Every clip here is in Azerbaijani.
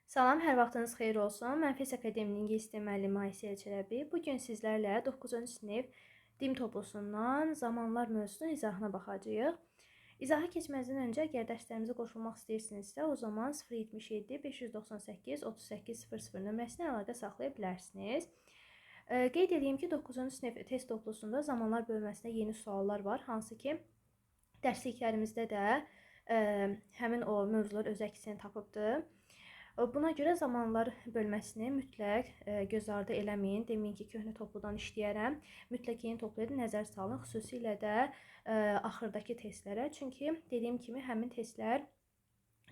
Salam, hər vaxtınız xeyir olsun. Mən FES Akademinin ingilis dili müəllimi Aysel Çələbi. Bu gün sizlərlə 9-cu sinif dim toplusundan zamanlar mövzusunun izahına baxacağıq. İzaha keçməzdən öncə əgər dərslərimizə qoşulmaq istəyirsinizsə, o zaman 077 598 38 00 nömrəsinə əlaqə saxlaya bilərsiniz. Qeyd edeyim ki, 9-cu sinif test toplusunda zamanlar bölməsində yeni suallar var, hansı ki, dərsliklərimizdə də həmin o mövzular öz əksini tapıbdır. Buna görə zamanlar bölməsini mütləq göz ardı eləməyin. Deməyin ki, köhnə topludan işləyərəm. Mütləq yeni topluya da nəzər salın, xüsusilə də axırdakı testlərə. Çünki dediyim kimi həmin testlər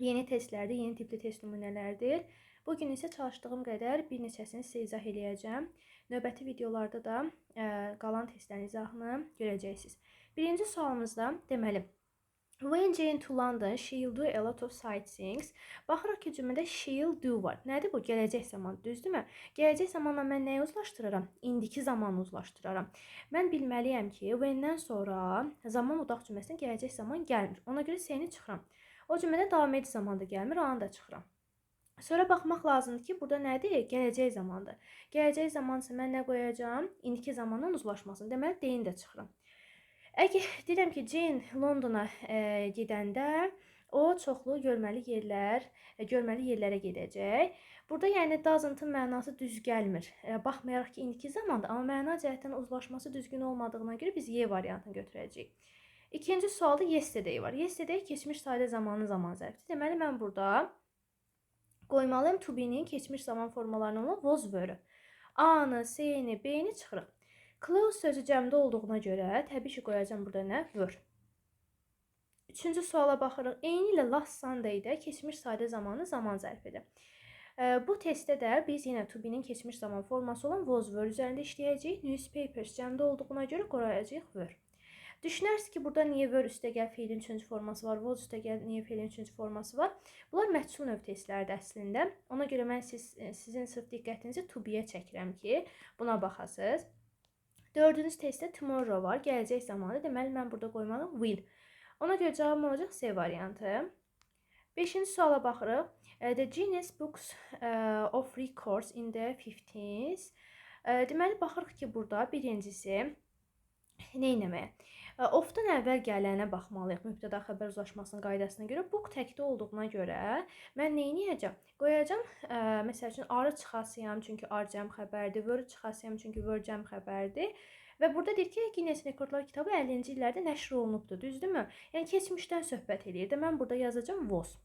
yeni testlərdir, yeni tipli test nümunələrdir. Bu gün isə çalışdığım qədər bir neçəsini sizə izah eləyəcəm. Növbəti videolarda da qalan testlərin izahını görəcəksiniz. Birinci sualımızda deməli, when Jane to London, she'll do a lot of sightseeing. Baxırıq ki, cümlədə she'll do var. Nədir bu? Gələcək zaman, düzdürmü? Gələcək zamanla mən nəyi uzlaşdıraram? İndiki zamanı uzlaşdıraram. Mən bilməliyəm ki, when-dən sonra zaman budaq cümləsinə gələcək zaman gəlmir. Ona görə S-ni çıxıram. O cümlədə davam edici zamanda gəlmir, A-nı da çıxıram. Sonra baxmaq lazımdır ki, burada nədir? Gələcək zamandır. Gələcək zamansa mən nə qoyacağam? İndiki zamandan uzlaşmasın. Deməli, D-ni də çıxıram. Əgər deyirəm ki, Jane Londona gedəndə o çoxlu görməli yerlərə gedəcək. Burada yəni doesn't-ın mənası düz gəlmir. Baxmayaraq ki, indiki zamanda, amma məna cəhətdən uzlaşması düzgün olmadığına görə biz Y variantını götürəcəyik. İkinci sualda yesterday var. Yesterday keçmiş sadə zamanın zaman zərfidir. Deməli, mən burada qoymalıyam to be-nin keçmiş zaman formalarını olan was, were. A-nı, C-ni, B-ni çıxırıq. Close sözü cəmdə olduğuna görə təbii ki, qoyacağam burada nə? Were. Üçüncü suala baxırıq. Eyni ilə last Sunday-də keçmiş sadə zamanı zaman zərfidir. Bu testdə də biz yenə to be-nin keçmiş zaman forması olan was, were üzərində işləyəcəyik. Newspapers cəmdə olduğuna görə qoyacağıq were. Düşünərsiniz ki, burada niyə were üstəgəl feilin üçüncü forması var, was üstəgəl niyə feilin üçüncü forması var? Bunlar məhsul növ testlərdir əslində. Ona görə mən sizin sırf diqqətinizi to be-yə çəkirəm ki, buna baxasınız. Dördüncü testdə tomorrow var, gələcək zamanı. Deməli, mən burada qoymalıyam will. Ona görə cavabım olacaq C variantı. Beşinci suala baxırıq. The Guinness Books of Records in the 50s. Deməli, baxırıq ki, burada birincisi nə etməyə? Of-dan əvvəl gələnə baxmalıyıq. Mübtəda xəbər uzlaşmasının qaydasına görə. Book təkdə olduğuna görə mən nə edəcəm? Qoyacağam, məsəl üçün, are çıxasıyam, çünki are cəm xəbərdir. Were çıxasıyam, çünki were cəm xəbərdir. Və burada deyir ki, Guinness Rekordlar kitabı 50-ci illərdə nəşr olunubdur, düzdürmü? Yəni, keçmişdən söhbət eləyir də. Mən burada yazacağam was.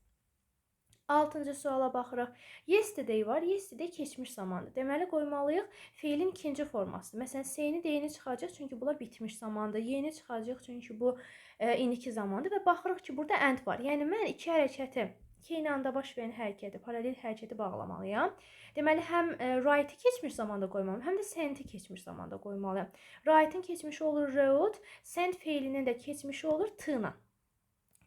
Altıncı suala baxırıq. Yesterday var. Yesterday keçmiş zamandır. Deməli, qoymalıyıq feilin ikinci formasını. Məsələn, S-ni, D-ni çıxacaq, çünki bunlar bitmiş zamandır. Y-ni çıxacaq, çünki bu indiki zamandır. Və baxırıq ki, burada and var. Yəni, mən iki hərəkəti, iki eyni anda baş verən hərəkəti, paralel hərəkəti bağlamalıyam. Deməli, həm write-i keçmiş zamanda qoymalıyam, həm də send-i keçmiş zamanda qoymalıyam. Write-ın keçmişi olur wrote, send feilinin də keçmişi olur t-la.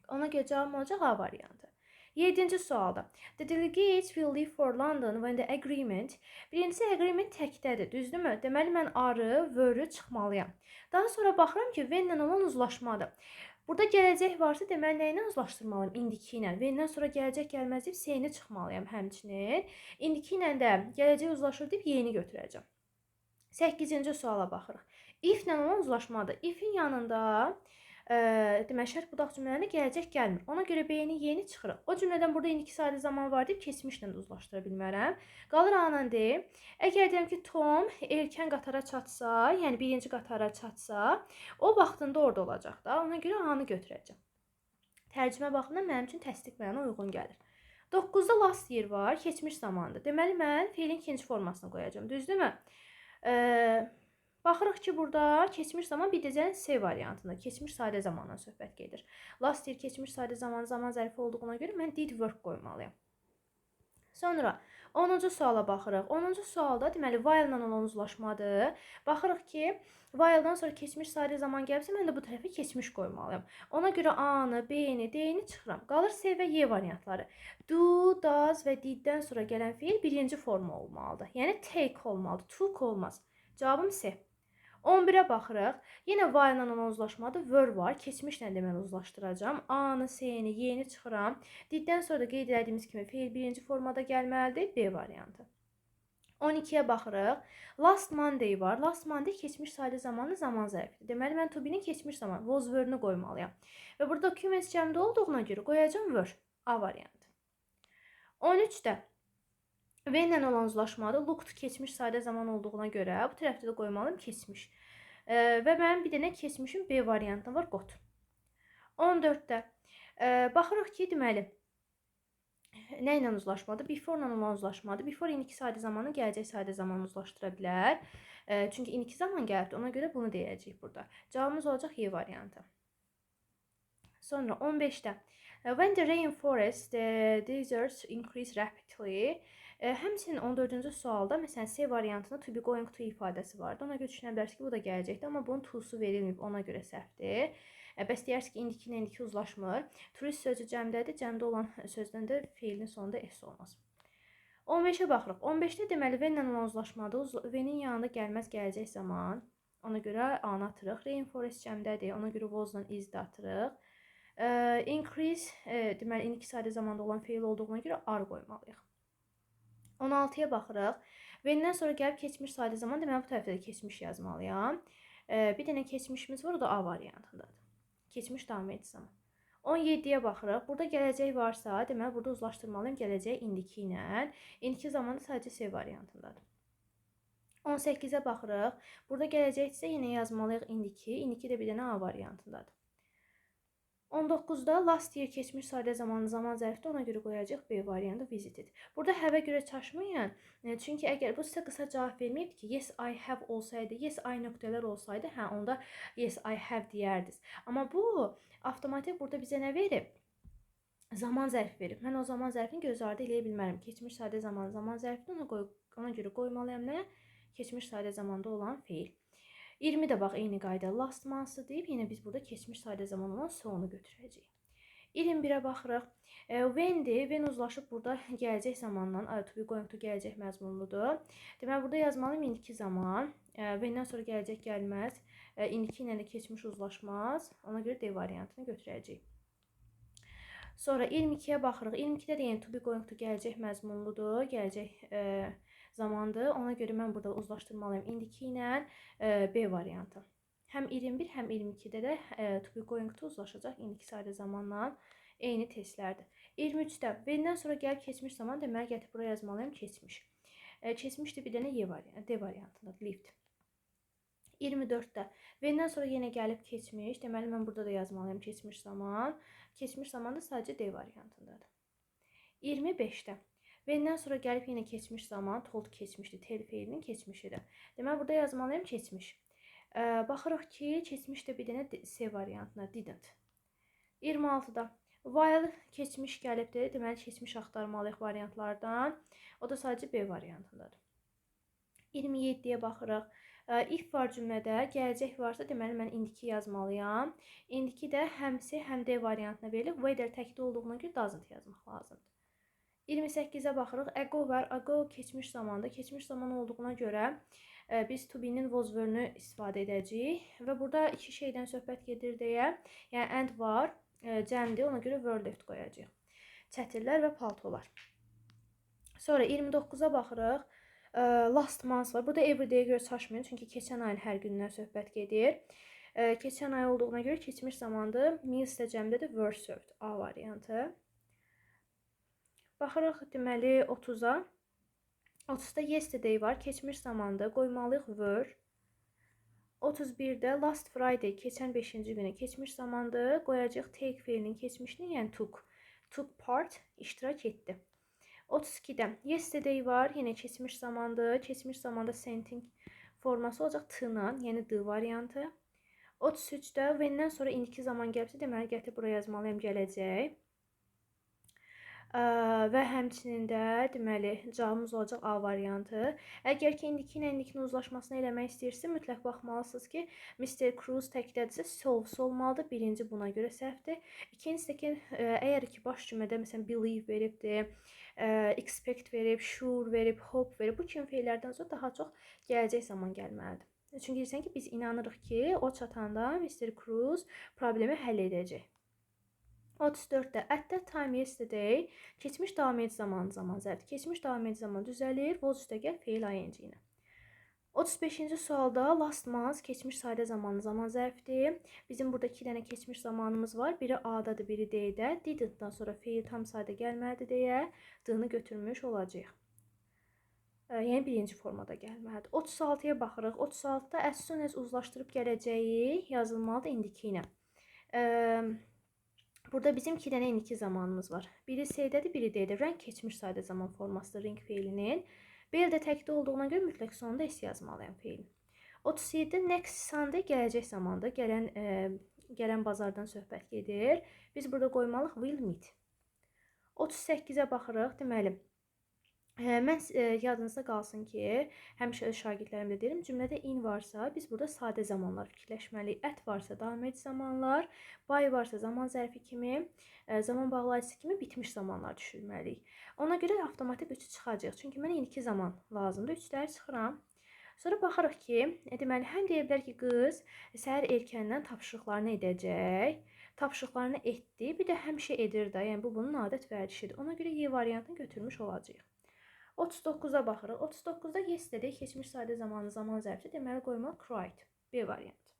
Ona görə cavabım olacaq A variantı. Yedinci sualda. The delegates will leave for London when the agreement. Birincisi agreement təkdədir, düzdürmü? Deməli, mən are-ı, were-ü çıxmalıyam. Daha sonra baxıram ki, when-lə olan uzlaşmadır. Burada gələcək varsa, deməli, nə ilə uzlaşdırmalıyam? İndiki ilə. When-dən sonra gələcək gəlməz deyib S-ni çıxmalıyam həmçinin. İndiki ilə də gələcək uzlaşır deyib Y-ni götürəcəm. Səkkizinci suala baxırıq. If-lə olan uzlaşmadır. If-in yanında deməli, şərt budaq cümlələrində gələcək gəlmir. Ona görə B-ni, Y-ni çıxırıq. O cümlədən burada indiki sadə zaman var deyib keçmişlə də uzlaşdıra bilmərəm. Qalır A-la D. Əgər deyirəm ki, Tom erkən qatara çatsa, yəni birinci qatara çatsa, o vaxtında orada olacaq da. Ona görə A-nı götürəcəm. Tərcümə baxımından mənim üçün təsdiq məna uyğun gəlir. 9-da last year var, keçmiş zamandır. Deməli, mən feilin ikinci formasını qoyacağam, düzdürmü? Baxırıq ki, burada keçmiş zaman bir dəcənin C variantında, keçmiş sadə zamandan söhbət gedir. Last year keçmiş sadə zaman zaman zərfi olduğuna görə mən did work qoymalıyam. Sonra 10-cu suala baxırıq. 10-cu sualda deməli while-la olan uzlaşmadır. Baxırıq ki, while-dan sonra keçmiş sadə zaman gəlibsə, mən də bu tərəfə keçmiş qoymalıyam. Ona görə A-nı, B-ni, D-ni çıxıram. Qalır C və Y variantları. Do, does və did-dən sonra gələn feil birinci forma olmalıdır. Yəni take olmalıdır, took olmaz. Cavabım C. 11-ə baxırıq. Yenə while ilə olan uzlaşmadır. Were var. Keçmişlə deməli uzlaşdıracağam. A-nı, S-ni, Y-ni çıxıram. Diddən sonra da qeyd elədiyimiz kimi feil birinci formada gəlməlidir. B variantı. 12-yə baxırıq. Last Monday var. Last Monday keçmiş sadə zamanlı zaman zərfidir. Deməli, mən to be-nin keçmiş zaman, was were-ünü qoymalıyam. Və burada documents cəmdə olduğuna görə qoyacağam were. A variantı. 13-də when ilə olan uzlaşmadır. Looked keçmiş sadə zaman olduğuna görə bu tərəfdə də qoymalıyam keçmiş. Və mənim bir dənə keçmişim B variantında var, got. 14-də baxırıq ki, deməli, nə ilə uzlaşmadır? Before ilə olan uzlaşmadır. Before indiki sadə zamanı gələcək sadə zamanı uzlaşdıra bilər. Çünki indiki zaman gəlibdir. Ona görə bunu deyəcəyik burada. Cavabımız olacaq Y variantı. Sonra 15-də when the rainforest deserts increase rapidly. Həmçinin 14-cü sualda məsələn C variantında to be going to ifadəsi vardı. Ona görə düşünə bilərsiniz ki, bu da gələcəkdir, amma bunun to-su verilməyib, ona görə səhvdir. Bəs deyərsiniz ki, indiki ilə indiki uzlaşmır. Tourist sözü cəmdədir. Cəmdə olan sözdən də feilin sonunda s olmaz. 15-ə baxırıq. 15-də deməli when ilə olan uzlaşmadır. When-in yanında gəlməz gələcək zaman. Ona görə A-nı atırıq. Rainforest cəmdədir. Ona görə was-la is də atırıq. Increase, deməli indiki sadə zamanda olan feil olduğuna görə are qoymalıyıq. 16-ya baxırıq. When-dən sonra gəlib keçmiş sadə zaman, deməli bu tərəfdə də keçmiş yazmalıyam. Bir dənə keçmişimiz var, o da A variantındadır. Keçmiş davam edici zaman. 17-yə baxırıq. Burada gələcək varsa, deməli burada uzlaşdırmalıyam gələcəyi indiki ilə. İndiki zamanda sadəcə C variantındadır. 18-ə baxırıq. Burada gələcəkdirsə yenə yazmalıyıq indiki. İndiki də bir dənə A variantındadır. 19-da last year keçmiş sadə zamanı zaman zərfdir, ona görə qoyacağıq B variantı visited. Burada have-ə görə çaşmayın. Çünki əgər bu sizə qısa cavab verməyibdi ki, yes I have olsaydı, yes I nöqtələr olsaydı, hə onda yes I have deyərdiniz. Amma bu avtomatik burada bizə nə verib? Zaman zərfi verib. Mən o zaman zərfini göz ardı eləyə bilmərəm. Keçmiş sadə zaman zaman zərfini ona görə qoymalıyam nə? Keçmiş sadə zamanda olan feil. 20 də bax eyni qayda last month deyib, yenə biz burada keçmiş sadə zaman olan saw-nu götürəcəyik. 21-ə baxırıq. When-dir. When uzlaşıb burada gələcək zamandan, to be going to gələcək məzmunludur. Deməli burada yazmalıyam indiki zaman. When-dən sonra gələcək gəlməz. İndiki ilə də keçmiş uzlaşmaz. Ona görə D variantını götürəcəyik. Sonra 22-yə baxırıq. 22-də də yenə to be going to gələcək məzmunludur. Gələcək zamandır. Ona görə mən burada uzlaşdırmalıyam indiki ilə B variantı. Həm 21, həm 22-də də to be going to uzlaşacaq indiki sadə zamanla eyni testlərdir. 23-də when-dən sonra gəlib keçmiş zaman, deməli gətirib bura yazmalıyam keçmiş. Keçmişdir bir dənə Y variantı, D variantında lived. 24-də when-dən sonra yenə gəlib keçmiş, deməli mən burada da yazmalıyam keçmiş zaman. Keçmiş zamanda sadəcə D variantındadır. 25-də when-dən sonra gəlib yenə keçmiş zaman, told keçmişdir, tell feilinin keçmişidir. Deməli burada yazmalıyam keçmiş. Baxırıq ki, keçmişdə bir dənə C variantına didn't. 26-da while keçmiş gəlibdir, deməli keçmiş axtarmalıyıq variantlardan. O da sadəcə B variantındadır. 27-yə baxırıq. If var cümlədə, gələcək varsa, deməli mən indiki yazmalıyam. İndiki də həm C, həm D variantına verilib. Whether təkdə olduğuna görə doesn't yazmaq lazımdır. 28-ə baxırıq. Ago var. Ago keçmiş zamanda. Keçmiş zaman olduğuna görə biz to be-nin was were-ünü istifadə edəcəyik. Və burada iki şeydən söhbət gedir deyə, yəni and var, cəmdir, ona görə were left qoyacağıq. Çətirlər və paltolar. Sonra 29-a baxırıq. Last month var. Burada every day-yə görə çaşmayın, çünki keçən ayın hər günündən söhbət gedir. Keçən ay olduğuna görə keçmiş zamandır. Meals də cəmdədir. Were served. A variantı. Baxırıq deməli 30-a. 30-da yesterday var. Keçmiş zamandır. Qoymalıyıq were. 31-də last Friday, keçən 5-ci günü keçmiş zamandır. Qoyacağıq take feilinin keçmişini, yəni took. Took part, iştirak etdi. 32-də yesterday var. Yenə keçmiş zamandır. Keçmiş zamanda sent-in forması olacaq t-la, yəni D variantı. 33-də when-dən sonra indiki zaman gəlibsə, deməli gətirib bura yazmalıyam gələcək. Və həmçinin də deməli cavabımız olacaq A variantı. Əgər ki indiki ilə indikinin uzlaşmasını eləmək istəyirsə, mütləq baxmalısınız ki, Mr. Cruz təkdədirsə solves olmalıdır. Birinci buna görə səhvdir. İkincisi də ki, əgər ki baş cümlədə məsələn believe veribdir, expect verib, sure verib, hope verib, bu kimi feillərdən sonra daha çox gələcək zaman gəlməlidir. Çünki deyirsən ki, biz inanırıq ki, o çatanda Mr. Cruz problemi həll edəcək. 34-də at that time yesterday keçmiş davam edici zaman zaman zərfi. Keçmiş davam edici zaman düzəlir. Was üstəgəl feil ing ilə. 35-ci sualda last month keçmiş sadə zamanlı zaman zərfidir. Bizim burada iki dənə keçmiş zamanımız var. Biri A-dadır, biri D-də. Didn't-dan sonra feil tam sadə gəlməlidir deyə D-nı götürmüş olacağıq. Yəni birinci formada gəlməlidir. 36-ya baxırıq. 36-da as soon as uzlaşdırıb gələcəyi yazılmalıdır indiki ilə. Burada bizim iki dənə indiki zamanımız var. Biri C-dədir, biri D-də. Rang keçmiş sadə zaman formasıdır ring feilinin. Bell də təkdə olduğuna görə mütləq sonunda S yazmalıyam feilin. 37 next Sunday gələcək zamanda gələn bazardan söhbət gedir. Biz burada qoymalıyıq will meet. 38-ə baxırıq. Deməli, mən yadınızda qalsın ki, həmişə öz şagirdlərimdə deyirəm, cümlədə in varsa, biz burada sadə zamanlar fikirləşməliyik. At varsa davam edici zamanlar, by varsa zaman zərfi kimi, zaman bağlayıcısı kimi bitmiş zamanlar düşünməliyik. Ona görə avtomatik 3-ü çıxacaq. Çünki mənə indiki zaman lazımdır. 3-ləri çıxıram. Sonra baxırıq ki, deməli, həm deyə bilər ki, qız səhər erkəndən tapşırıqlarını edəcək. Tapşırıqlarını etdi, bir də həmişə edir də. Yəni bu bunun adət vərdişidir. Ona görə Y variantını götürmüş olacağıq. 39-a baxırıq. 39-da yesterday keçmiş sadə zamanı zaman zərfi, deməli qoymaq cried. B variantı.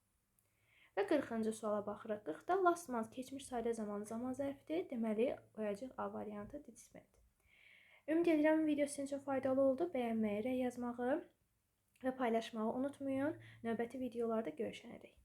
Və 40-cı suala baxırıq. 40-da last month keçmiş sadə zamanı zaman zərfidir. Deməli qoyacağıq A variantı did spend. Ümid edirəm video sizin üçün faydalı oldu. Bəyənməyi, rəy yazmağı və paylaşmağı unutmayın. Növbəti videolarda görüşənədək.